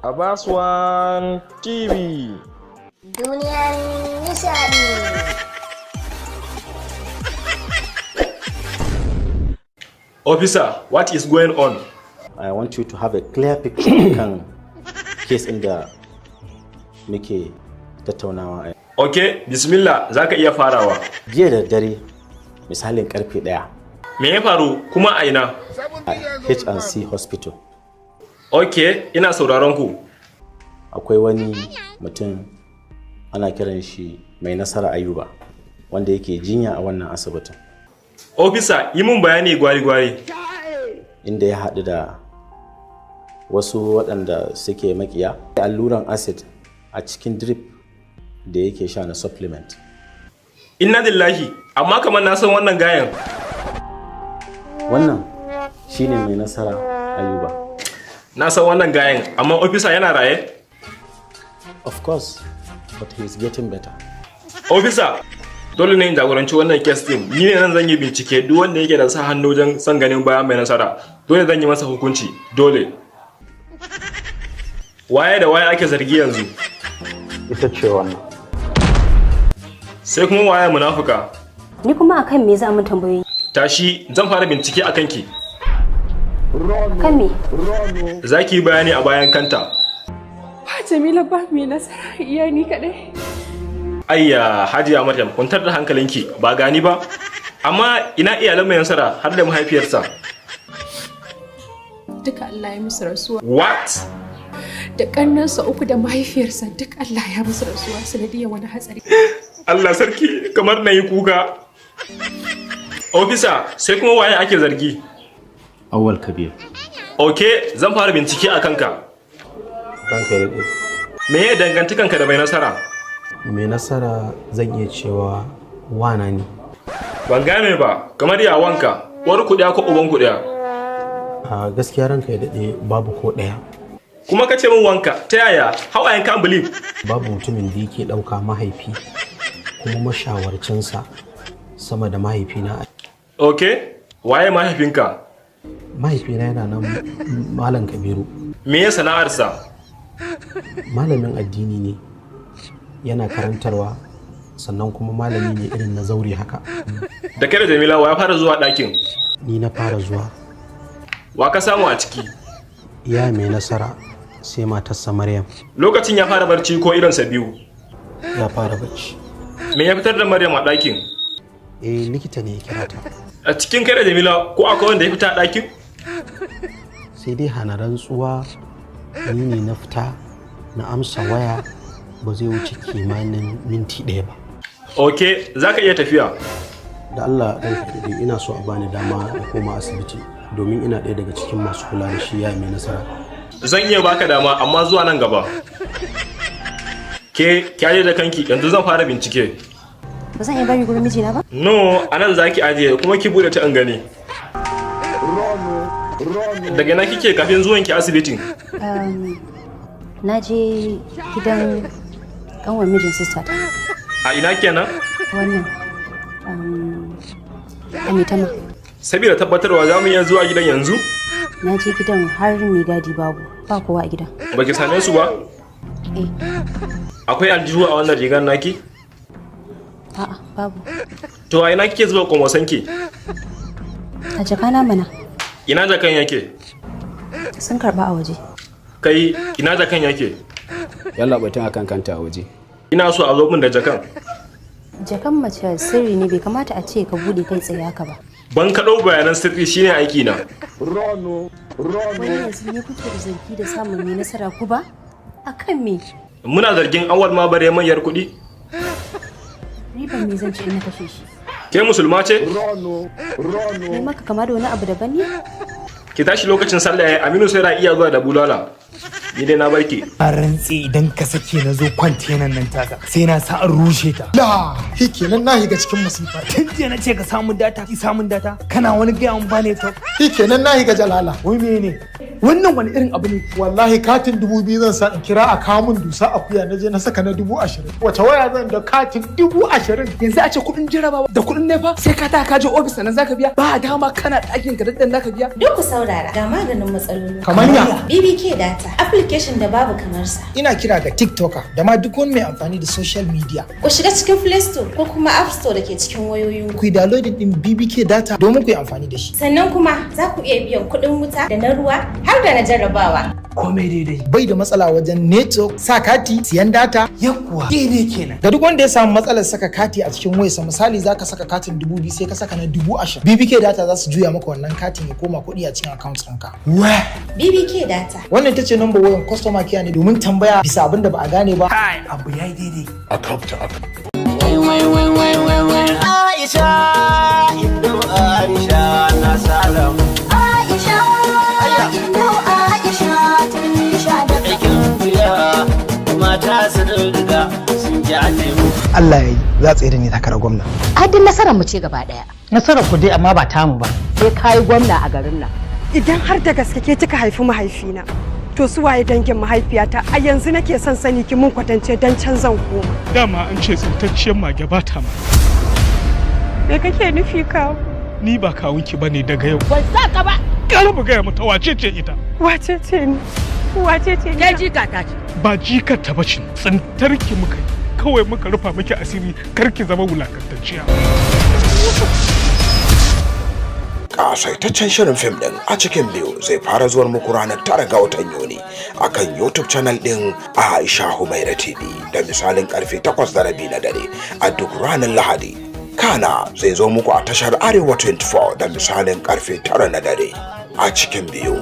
Abbas One TV. Duniyar nishaɗi. Officer, what is going on? I want you to have a clear picture kan case ɗin da muke tattaunawa a Ok, bismillah, za ka iya farawa. Jiya da dare, misalin karfe 1, Me ya faru kuma a ina? a H&C Hospital. Ok, ina sauraron ku. Akwai wani mutum ana kiran shi Mai Nasara Ayuba, wanda yake jinya a wannan asibitin. Officer, yi mun bayani gwari-gwari. Inda ya haɗu da wasu waɗanda suke makiya alluran acid a cikin drip da yake sha na supplement. Inna lillahi, amma kamar na san wannan gayan. Wannan shine Mai Nasara Ayuba. Na san wannan gayan, amma officer, yana raye? Of course, but he is getting better. Officer, dole ne in jagoranci wannan case din. Ni ne nan zan yi bincike. Duk wanda yake da sa hannu wajen son ganin bayan Mai Nasara, dole zan yi masa hukunci, dole. Waye da waye ake zargi yanzu? Ita ce wannan. Sai kuma waye munafuka? Ni kuma akan me za mu tambayoyi? Tashi, zan fara bincike akan ki. Kan me? Za ki yi bayani a bayan kanta. Ba Jamila, ba Mai Nasara, iya ni kaɗai. Ayya, Hajiya Maryam, kwantar da hankalinki, ba gani ba. Amma ina iyalan Mai Nasara, har da mahaifiyarsa? Duka Allah ya musu rasuwa. What? Da ƙannansa uku da mahaifiyarsa, duk Allah ya musu rasuwa sanadiyar wani hatsari. Allah sarki, kamar na yi kuka. Officer, sai kuma waye ake zargi? Awwal Kabir. Ok, zan fara bincike a kanka. Ranka ya daɗe. Me ya dangantakanka da Mai Nasara? Mai Nasara zan iya cewa wana ne. Ban gane ba, kamar ya wanka, uwar ku ɗaya ko uban ku ɗaya? A gaskiya, ranka ya daɗe, babu ko ɗaya. Kuma ka ce min wanka, ta yaya? How I can't believe. Babu mutumin da yake ɗauka mahaifi kuma mashawarcinsa sama da mahaifina. Ok, waye mahaifinka? Mahaifina yana nan, Malam Kabiru. Me ya sana'arsa? Malamin addini ne, yana karantarwa, sannan kuma malami ne irin na zaure haka. Da kai da Jamila, wa ya fara zuwa ɗakin? Ni na fara zuwa. Wa ka samu a ciki? Iya Mai Nasara, sai matarsa Maryam. Lokacin ya fara barci ko idonsa biyu? Ya fara bacci. Me ya fitar da Maryam a ɗakin? Eh, likita ne ya kira ta. A cikin kai da Jamila, ko akwai wanda ya fita a ɗakin? Sai dai hana rantsuwa, ni ne na fita na amsa waya, ba zai wuce kimanin minti 1 ba. Ok, za ka iya tafiya. Da Allah, ranka daɗe, ina so a bani dama na koma asibiti domin ina ɗaya daga cikin masu kula da shi ya Mai Nasara. Zan iya baka dama, amma zuwa nan gaba. Ke, ki aje da kanki, yanzu zan fara bincike. Ba zan iya bari gurin mijina ba? No, anan za ki ajiye, kuma ki bude ta in gani. Daga ina kike kafin zuwan ki asibitin? Na je gidan kanwar mijin sister ta. A ina kenan? Wannan a Maitama. Saboda tabbatarwa, za mu iya zuwa gidan yanzu? Na je gidan, har mai gadi babu, ba kowa a gidan. Baki same su ba? Eh. Akwai aljihu a wannan rigar naki? A'a, babu. To, a ina kike zuba komosan ki? A jakana mana. Ina jakan yake? Sun karba a waje. Kai, ina jakan yake? Yalla, batun akan kanta a waje. Ina so a zo min da jakan. Jakan mace sirri ne, bai kamata a ce ka bude kai tsaye haka ba. Ban kaɗau bayanan sirri shine aiki na. Wani yanzu ne kuke da zargi da samun Mai Nasara ku ba? Akan me? Muna zargin Awal ma bare manyar kuɗi. Riban me zan ci in na kashe shi? Ke musulma ce? Ne maka kama da wani abu daban ne? Ki tashi, lokacin sallah yayi. Aminu sai na iya zuwa da bulala. Ni dai na barki. A rantse, idan ka sake na zo kwantenan nan taka, sai na sa an rushe ta. La, shi kenan na shiga cikin masifa. Tun jiya na ce ka samu data, ki samun data, kana wani gaya mun ba network. Shi kenan na shiga jalala. Wai mene wannan? Wani irin abu ne? Wallahi katin 2000 zan sa in kira a kawo min dusa akuya, na je na saka na 20,000. Wace waya zan da katin 20,000? Yanzu a ce kuɗin jarabawa da kuɗin NEPA sai ka ta ka je ofis sannan zaka biya, ba dama kana ɗakin ka daddan zaka biya. Duk ku saurara, ga maganin matsalolin. Kamar ya? BBK Data. Application da babu kamar sa. Ina kira ga TikToker da ma duk wani mai amfani da social media. Ku shiga cikin Play Store ko kuma App Store da ke cikin wayoyin ku yi downloading din BBK data domin ku yi amfani da shi. Sannan kuma za ku iya biyan kuɗin wuta da na ruwa har da na jarrabawa. Komai daidai. Bai da matsala wajen network, sa kati, siyan data. Yakuwa daidai kenan. Ga duk wanda ya samu matsalar saka kati a cikin wayarsa, misali zaka saka katin 2000 sai ka saka na 20,000. BBK data za su juya maka wannan katin ya koma kuɗi a cikin account ɗinka. Wa. BBK data. Wannan ita ce number wayan customer care ne domin tambaya bisa abin da ba a gane ba. Kai, abu yayi daidai. A kafta aka. Aisha, Indo Aisha na salam. Aisha, Indo Aisha, turmi sha da Aikin biya mata su riga sun ji a taimu. Allah ya yi za tsaye da ni takarar gwamna. Adin nasarar mu ce gaba daya. Nasarar ku dai amma ba tamu ba. Sai kayi gwamna a garin nan. Idan har da gaske ke kika haifi mahaifina, to su waye dangin mahaifiyata? A yanzu nake son sani, ki mun kwatance dan can zan koma. Dama an ce tsintacciyar mage ba ta ma. Me kake nufi, kawo? Ni ba kawunki bane daga yau. Ban sa ka ba. Kar mu gaya mata wace ce ita. Wace ce ni? Wace ce ni? Ke jika ta ce. Ba jikar ta bace, tsintar ki muka yi. Kawai muka rufa miki asiri kar ki zama wulakantacciya. Kasaitaccen shirin fim din A Cikin Biyu zai fara zuwar muku ranar 9 ga watan Yuni akan YouTube channel din Aisha Humaira TV da misalin karfe 8:30 na dare a duk ranar Lahadi. Kana zai zo muku a tashar Arewa 24 da misalin karfe 9 na dare. A Cikin Biyu.